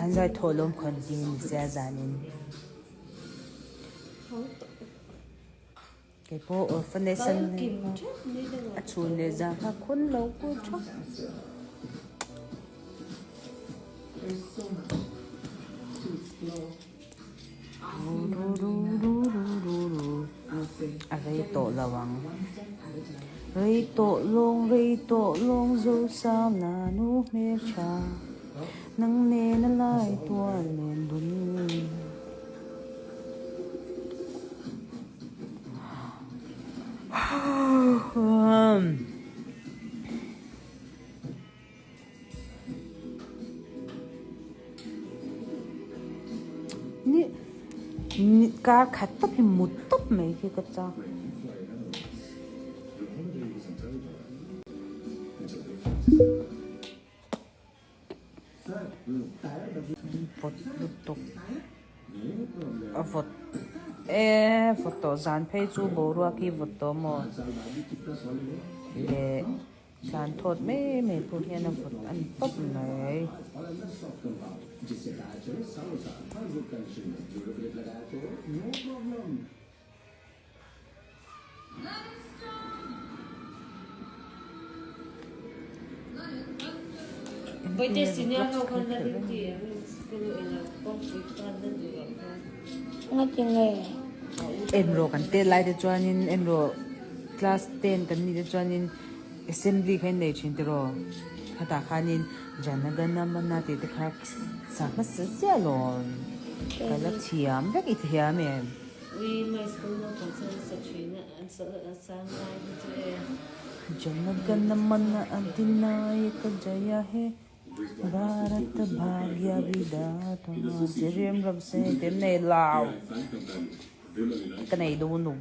An zai thawh lawm khawn ding ni sia zanin. Kei pawh orphanage an a chhun leh zan kha khawn lo kur thap. A rei tawh lo ang. Rei tawh lawng rei tawh lawng Zosam na nu hmeltha nang nena lai tual len dun. Ni kar khat tawp hi mut tawp mai khi ka chak. Vawt lutuk a vawt e vawt tawh zan phei chu boruak hi vawt tawh maw leh tlan thawt mai mai pawh hian a vawt a ni tawp mai. En rawh kan tet lai te chuanin en rawh class ten kan nih te chuanin assembly kha in nei thin tiraw khatah khanin Jana Gana Mana tih te kha sa hmasa chiah alawm ka la thiam vek i thiam em. Jana Gana Mana Adhinayaka Jaya He Bharat Bhagya Vidhata Ziriam ram se tem nei lau ka nei dawn lo.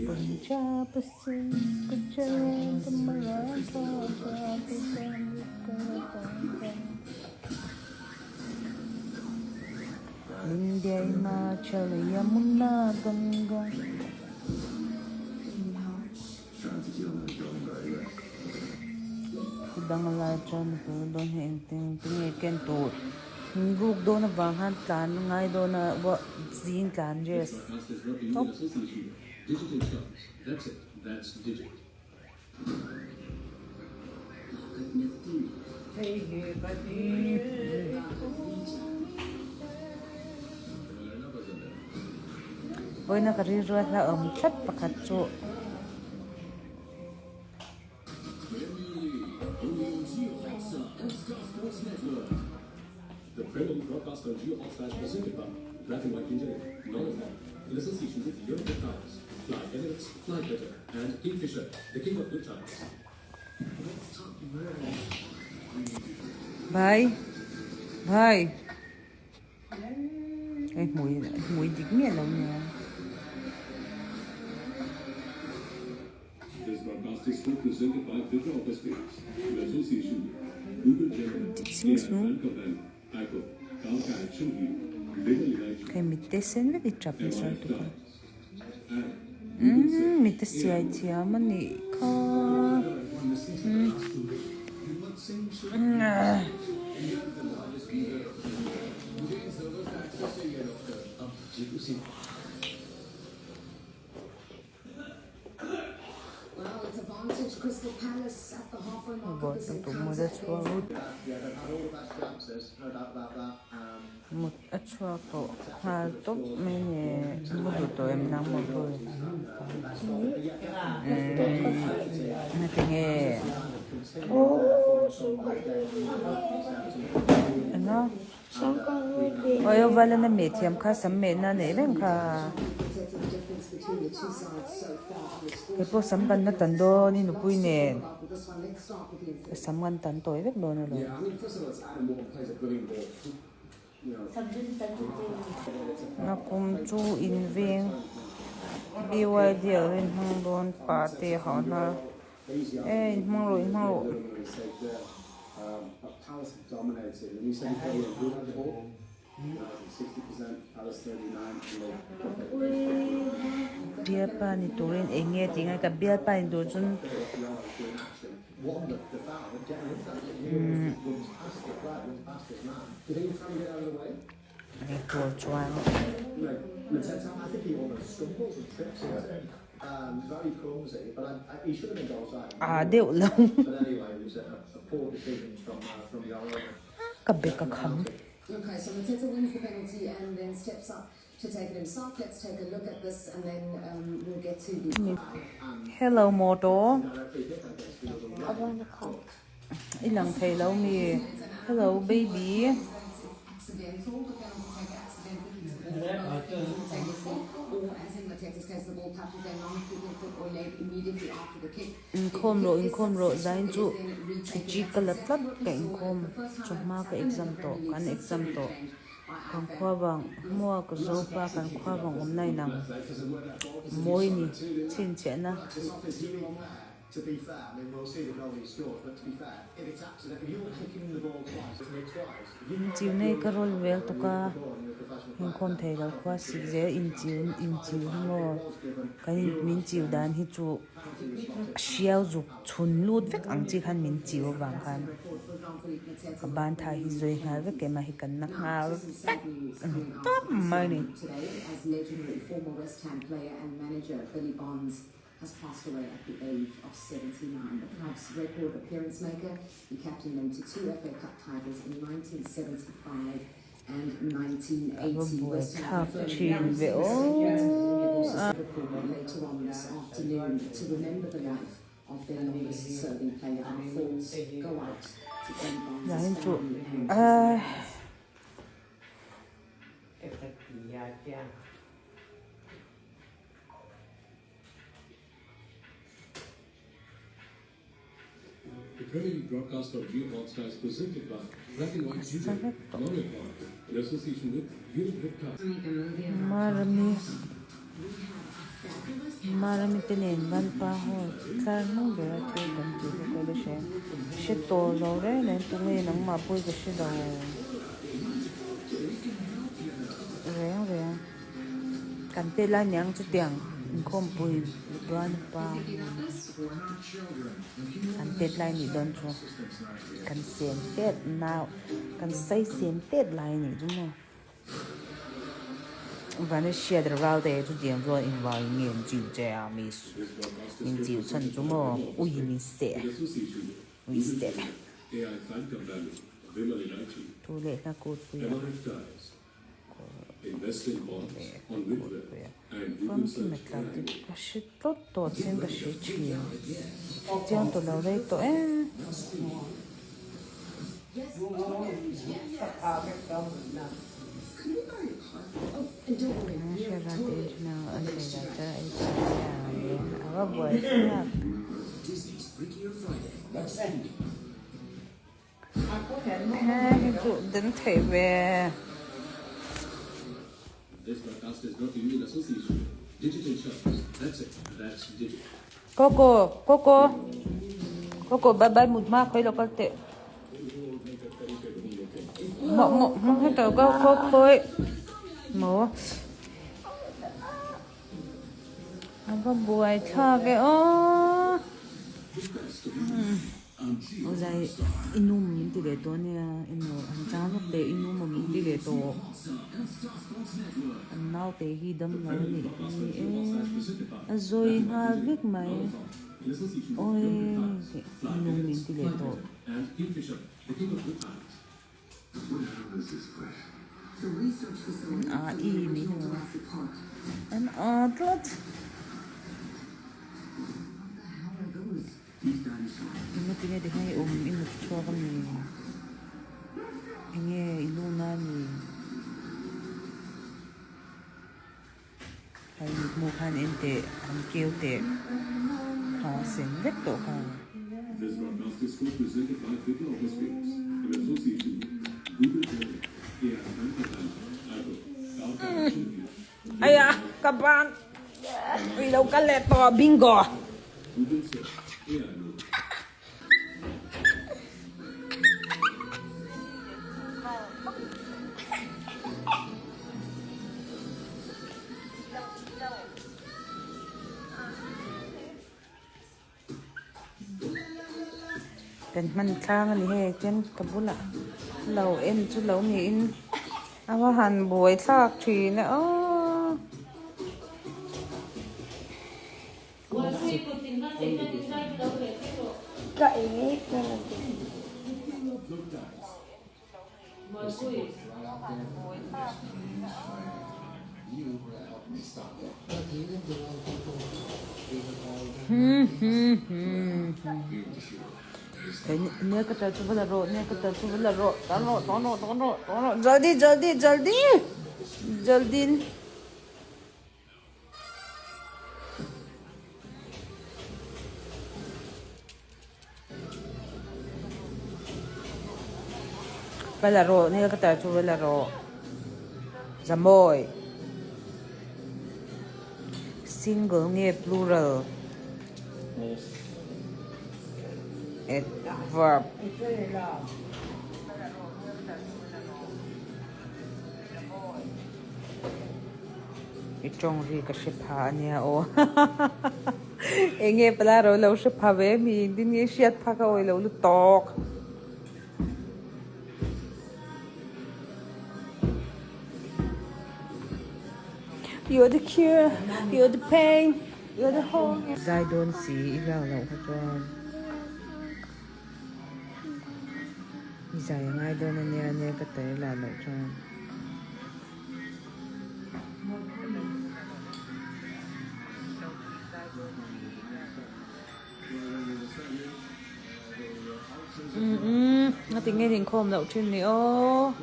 Punjab Sindh Gujarat Maratha Dravid Uttarakhand Vindhya Himachal Yamuna Ganga. Dang lai chuan nupui dawn hi engtin tinge ken tur ruk dawn avang khan tlan ngai dawn a zing tlan dress tawp. Vawiina ka rilru a hlauhawm tlat pakhat chu. Bhai bhai hei hmui hmui dik miah lo nia. Hei mitte sen vek i tap nasa lutuk a umm mitte siai thiam a nih kha umm. Mut a chhuak tawh nghal tawp mai nge mu duh tawh em nang maw pawh umm tinge eng a awi aw valana meh thiam kha sam mehna a neih reng kha kei pawh sam kan la tan dawn i nupui nen ka sam kan tan tawi vek dawn alawm. Nakum chu inveng BYD a lo inhmang dawn pa te a hauh hnar e inhmang rawh inhmang rawh. Bialpa ni turin eng nge tih ngai ka bialpa ni tur chuan umm ni tur chuan. Aa deuh lo ka bag a kham. Hello moto i lang thei lo mi hello baby. Inkhawm rawh inkhawm rawh zain chu chhuchi ka la tlat ka inkhawm chawhma ka exam tawh kan exam tawh kan khua vang hmua ka zo pa kan khua vang awm na inang mawi ni chhinchhiahna. Inchiu nei ka rawl vel tuk a, inkhawm thei lo khua sik zel inchiu inchiu hi maw kan in min chiu dan hi chu hriau zuk chhun lut vek ang chi khan min chiu avang khan ka ban tha hi zawi nghal vek keimah hi kan na nghal vek a ni tawp mai a ni. has passed away at the age of 79. The club's record appearance maker, he captained them to two FA Cup titles in 1975 and 1980. West Ham confirmed the aw. Liverpool later on this afternoon to remember the life of their longest serving player. Our thoughts go out to Billy Barnes' family and his friends. The Premier League broadcast of Jio Hotstar is presented by Black and White Jewelry, L'Oreal in association with Unibet Card. Marami Marami te nen Lalpa ho tlar hnung bera thil kan tih hi ka la hre hre tawh lo reng reng tunge nangmah pawh hi ka hre lo reng reng. Kan tel a niang chutiang inkhawmpui duan pa kan tet lai nih dawn chu kan sen tet nau kan sai sen tet lai nih chu maw vana hriat ral te chutiang chuan engvang in nge an chiu che a miss min chiu chhan chu maw ui min seh ui seh thu leh hla kut pui a. Famkim a tla tih ka hre tawt tawh chian ka hre thin chiang tawh lo rei tawh em. He chu den theih ve. Coco Coco Coco bye bye mut hma khawi lo kal teh. Maw maw heta ka khaw khawi maw. A va buai thlak e aw. Uzai i nu min ti leh tawh ania emaw an chang vak teh i nu maw min ti leh tawh an naute hi dam lo a nih hi e a zawi nghal vek mai awi i nu min ti leh tawh. A i min an a tlat. Enge tinge tikhan i awm i mut chhuak a mi? Enge i lu na a mi? Hei mithmuh khan en teh an keu teh kha sen vek tawh kha. Aya ka ban ui lo kal leh tawh bingo. Kan hman tlang a ni hei chuan ka bulah lo en chu lo niin a va han buai thlak thin a aw. Jaldi jaldi jaldi jaldin. Va la rawh nel ka tar chu va la rawh Zamawi single nge plural adverb. I tawng ri ka hre pha a nia aw Enge pala ro lo hre pha ve mi engtin nge hriat pha ka awih lo lu tawk. You're the cure, you're the pain, you're the whole. Zai dawn si i lak loh kha chuan i zai a ngai dawn a nia nia ka tar lah loh chuan. Umm a ti nge inkhawm loh thin ni aw.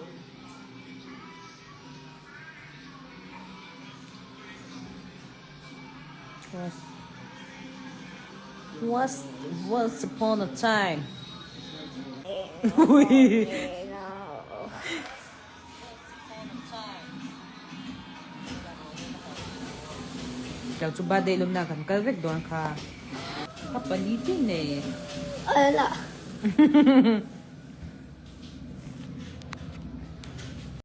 Once once upon a time. Ui. Lo chu birthday lawmna kan kal vek dawn kha. Ka pali tin nei. Ala.